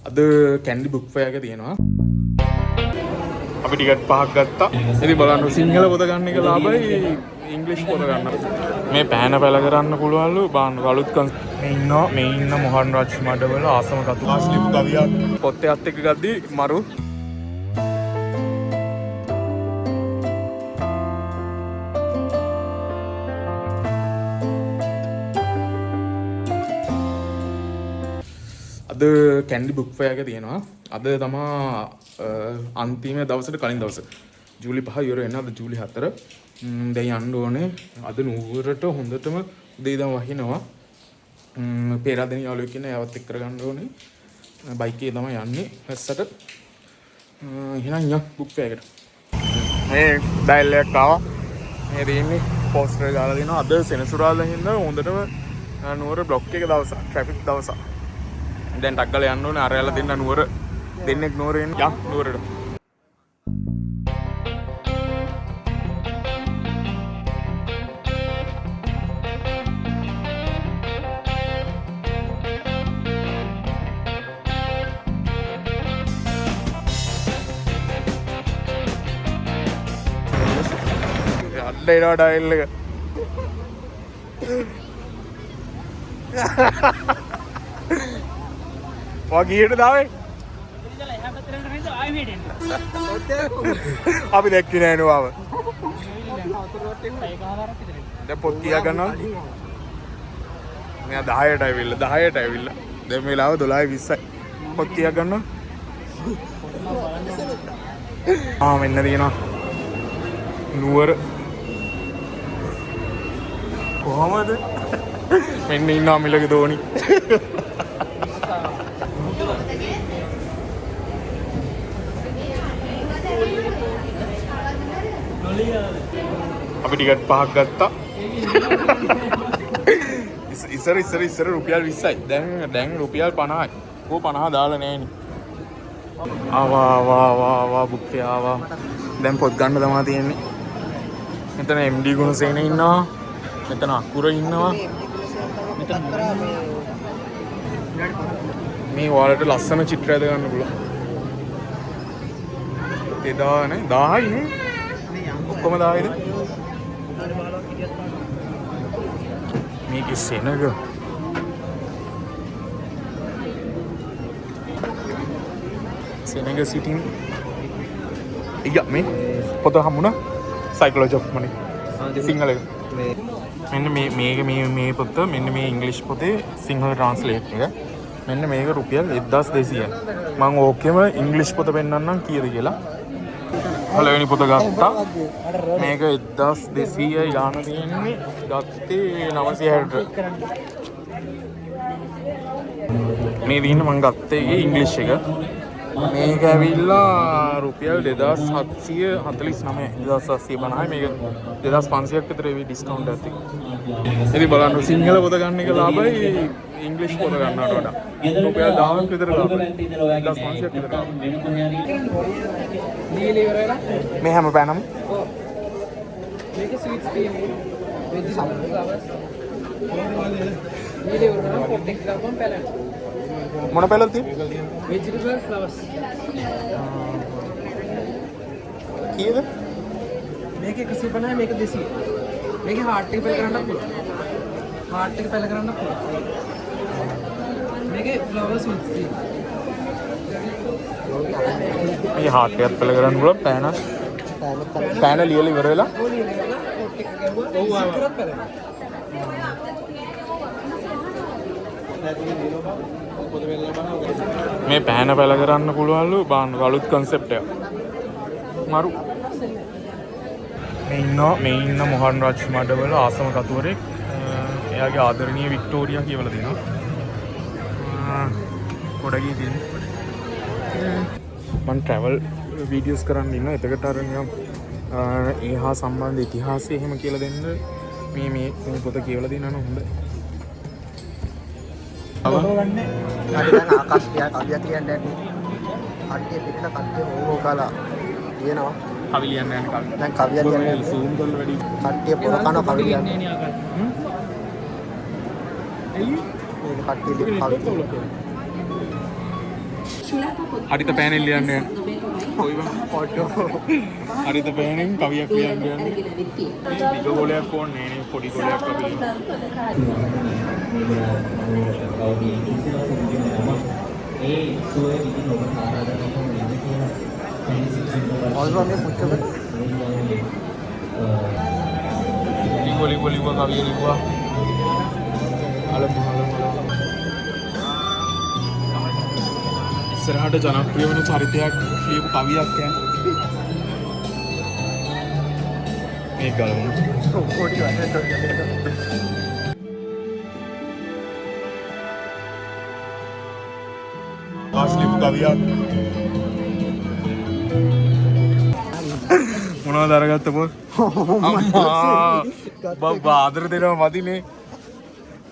අද Kandy book fair එක තියෙනවා. අපි ටිකට් පහක් ගත්තා. ඉතින් බලන්න සිංහල පොත ගන්න එක ලාභයි ඉංග්‍රීසි පොත ගන්න. මේ පෑන පැල කරන්න පුළුවන්ලු බලන්න අලුත් මේ ඉන්නවා මේ ඉන්න මොහන් රාජ් මඩවල ආසම කතු. ආශ්ලිප් කවියක් පොත් එකත් එක්ක ගද්දි මරු. අද කැන්ඩි බුක් ෆෙයාර් එක තියෙනවා. අද තමා අන්තිම දවසට කලින් දවස. ජූලි 5 ඉවර වෙනවා. අද ජූලි 4. දැන් යන්න ඕනේ. අද නුවරට හොඳටම උදේ ඉඳන් වහිනවා. පේරාදෙණිය යාළුවෙක් ඉන්නවා. එයාවත් එක්ක කරගන්න ඕනේ. බයික් එකේ තමයි යන්නේ වැස්සට. එහෙනම් යන් බුක් ෆෙයාර් එකට. මේ ඩයල් එකක් ආවා. මේ තියෙන්නේ පෝස්ටර් එක ගහලා දෙනවා. අද සෙනසුරාදා හින්දා හොඳටම නුවර බ්ලොක් එක දවසක්, ට්‍රැෆික් දවසක්. දැන් ටක් ගාලා යන්න ඕනේ. අර යාලා දෙන්න නුවර දෙන්නෙක් නුවර එන්න යන් නුවරට. යන්න එනවා ඩයල් එක. ඔයා කීයට දාවේ? අපි දැක්කේ නෑ නෝ ආව. දැන් පොත් කීයක් ගන්නවද? මෙයා 10ට ඇවිල්ලා 10ට ඇවිල්ලා. දැන් වෙලාව 12:20යි. පොත් කීයක් ගන්නවද? ආ මෙන්න තියෙනවා. නුවර කොහමද? මෙන්න ඉන්නවා මිලක දෝනි. අපි ටිකට් පහක් ගත්තා. ඉස්සර ඉස්සර ඉස්සර රුපියල් 20යි. දැන් රුපියල් 50යි. කෝ 50 දාලා නෑනේ. ආවා ආවා ආවා ආවා බුක් එක ආවා. දැන් පොත් ගන්න තමා තියෙන්නේ. මෙතන MD Gunasena ඉන්නවා. මෙතන අකුර ඉන්නවා. මේ ඔයාලට ලස්සන චිත්‍ර ඇද ගන්න පුළුවන්. එදා නේ 1000යි නේ. ඔක්කොම 1000යිද? මේකේ සෙනග. සෙනග සිටින්. අයියා මේ පොත හම්බුණා. Psychology of Money. Sinhala එක. මෙන්න මේ මේක මේ මේ පොත මෙන්න මේ ඉංග්‍රීසි පොතේ සිංහල ට්‍රාන්ස්ලේට් එක. මෙන්න මේක රුපියල් 1200යි. මං ඕකෙම ඉංග්‍රීසි පොත පෙන්නන්නම් කීයද කියලා. පළවෙනි පොත ගත්තා. මේක 1200යි ගාන තියෙන්නේ. ගත්තේ 960. මේ තියෙන මං ගත්තේ එකේ ඉංග්‍රීසි එක. මේක ඇවිල්ලා රුපියල් 2749 2750යි. මේක 2500ක් විතර වෙවි ඩිස්කවුන්ට් එකත් එක්ක. ඉතින් බලන්න සිංහල පොත ගන්න එක ලාභයි ඉංග්‍රීසි පොත ගන්නවට වඩා. රුපියල් 1000ක් විතර ලාභයි. 2500ක් විතර ලාභයි. මේ හැම පෑනම මේක ස්වීට්ස් තියෙන්නේ වෙජ් ෆ්ලවර්ස් දීලා ඉවර වෙලා පොට් එක ගාපම් පැලන් මොන පැලද තියෙන්නේ? වෙජිටබල් ෆ්ලවර්ස් කීයද? මේක 150යි මේක 200. මේකේ හાર્ට් එක පැල කරන්නත් පුළුවන්. හાર્ට් එක පැල කරන්නත් පුළුවන්. මේකේ ෆ්ලවර්ස් ස්වීට්ස් තියෙන්නේ. මේ හાર્ට් එකත් පැල කරන්න පුළුවන් පෑන. පෑන ලියලා ඉවර වෙලා ඔව් ලියලා ඉවර වෙලා පොට් එක ගැහුවා. ඔව් ආවා. පැලෙනවා. මේ පෑන පැල කරන්න පුළුවන්ලු බලන්න අලුත් කන්සෙප්ට් එකක්. මරු. මේ ඉන්නවා මේ ඉන්න මොහන් රාජ් මඩවල ආසම කතුවරෙක්. එයාගේ ආදරණීය වික්ටෝරියා කියවලා දෙනවා. ගොඩ ගිහින් තියෙන්නේ. මං ට්‍රැවල් වීඩියෝස් කරන්න ඉන්නවා. එතකොට අර නිකන් ඒ හා සම්බන්ධ ඉතිහාසය එහෙම කියලා දෙන්න මේ මේ මේ පොත කියවලා දෙනවා නම් හොඳයි. හරි දැන් ආකාශ ටික කවියක් ලියන්න යන්නේ. කට්ටිය පිටලා කට්ටිය ඕ ඕ කාලා ලියනවා. කවි ලියන්න යන්නේ කවි. දැන් කවියක් ඔබ ලියන්න මේ යන්නේ. සූම් කරලා වැඩි. කට්ටිය පොර කන කවි ලියන්නේ. ඇයි? මේක කට්ටිය ඒක ලියපු කවි. නෙට්වර්ක් අවුලක්. හරිත පෑනෙන් ලියන්න යන්නේ. කොයි බං? හරිත පෑනෙන් කවියක් ලියන්න යන්නේ. දිග ගෝලයක් ඕනේ නේ පොඩි ගෝලයක් අපි ලියමු. ඔල්වා මේ පුච්චක ලිව්වා ලිව්වා ලිව්වා කවිය ලිව්වා. අලමු අලමු අලමු. ඉස්සරහට ජනප්‍රිය වෙන චරිතයක් ලියපු කවියක් ඈ. මේක ගලවමු. පොඩි වැඩක්. ආකාශ ලියපු කවියක්. මොනවද අරගත්ත පොත්? අම්මා බබ්බා ආදර දෙනවා මදිනේ.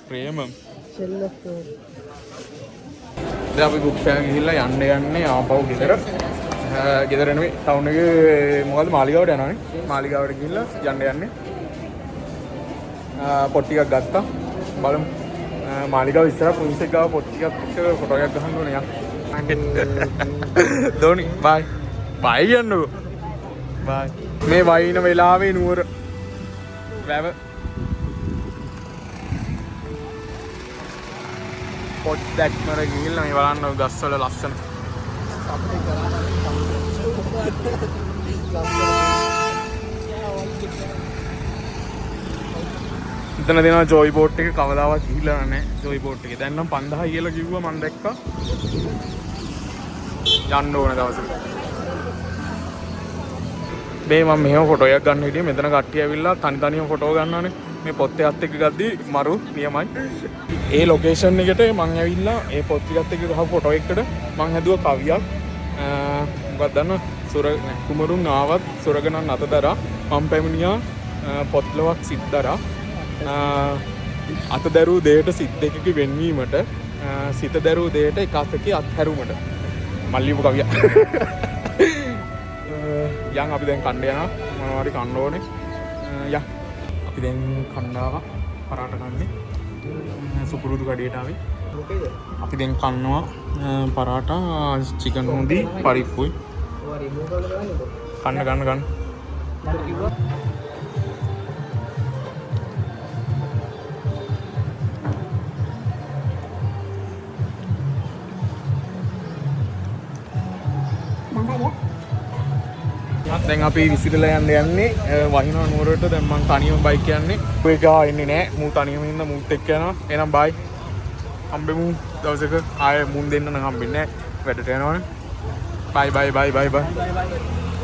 ප්‍රේම. දැන් අපි බුක් ෆෙයාර් ගිහිල්ලා යන්න යන්නේ ආපහු ගෙදර. ගෙදර නෙමෙයි ටවුන් එකේ මොකද්ද මාලිගාවට යනවනේ. මාලිගාවට ගිහිල්ලා යන්න යන්නේ. පොත් ටිකක් ගත්තා. බලමු. මාලිගාව ඉස්සරහ පුන්සෙක් ගාව පොත් ටිකක් එක්ක ෆොටෝ එකක් ගහන්න ඕනේ යන්. ධෝනි බයි. බයි යන්නකෝ. බයි. මේ වයින් වෙලාවේ නුවර වැව පොත් දැක්මර ගිහිල්ලා මේ බලන්න ඔය ගස්වල ලස්සන. එතන දෙනවා ජොයි බෝට් එක කවදාවත් ගිහිල්ලා නැහැ ජොයි බෝට් එකේ. දැන් නම් 5000 කියලා කිව්වා මං දැක්කා. යන්න ඕන දවසක. මේ මම මෙහෙම ෆොටෝ එකක් ගන්න හිටියේ. මෙතන කට්ටිය ඇවිල්ලා තනි තනියම ෆොටෝ ගන්නවනේ. මේ පොත් එකත් එක්ක ගද්දි මරු නියමයි. ඒ ලොකේෂන් එකට මං ඇවිල්ලා ඒ පොත් ටිකත් එක්ක ගහපු ෆොටෝ එකකට මං හැදුවා කවියක්. මොකක්ද දන්නවද? සුර කුමරුන් ආවත් සුරගණන් අතදරා මං පැමිණියා පොත්ලොවක් සිත්දරා අත දැරූ දෙයට සිත් දෙකක වෙන්වීමට සිත දැරූ දෙයට එක අතක අත්හැරුමට මං ලියපු කවියක්. යන් අපි දැන් කන්න යනවා. මොනවා හරි කන්න ඕනේ. යන් අපි දැන් කන්න ආවා. පරාට කන්නේ. සුපුරුදු කඩේට ආවේ. අපි දැන් කන්නවා පරාටා චිකන් හොඳි පරිප්පුයි. කන්න කන්න කන්න. දැන් අපි විසිරලා යන්න යන්නේ වහිනවා නුවරට. දැන් මං තනියම බයික් යන්නේ. ඔය ගා එන්නේ නෑ. මූ තනියම ඉන්න මූත් එක්ක යනවා. එහෙනම් බයි. හම්බෙමු දවසක. ආයෙ මුන් දෙන්න නම් හම්බෙන්නේ නෑ. වැඩට යනවනේ. බයි බයි බයි බයි බයි.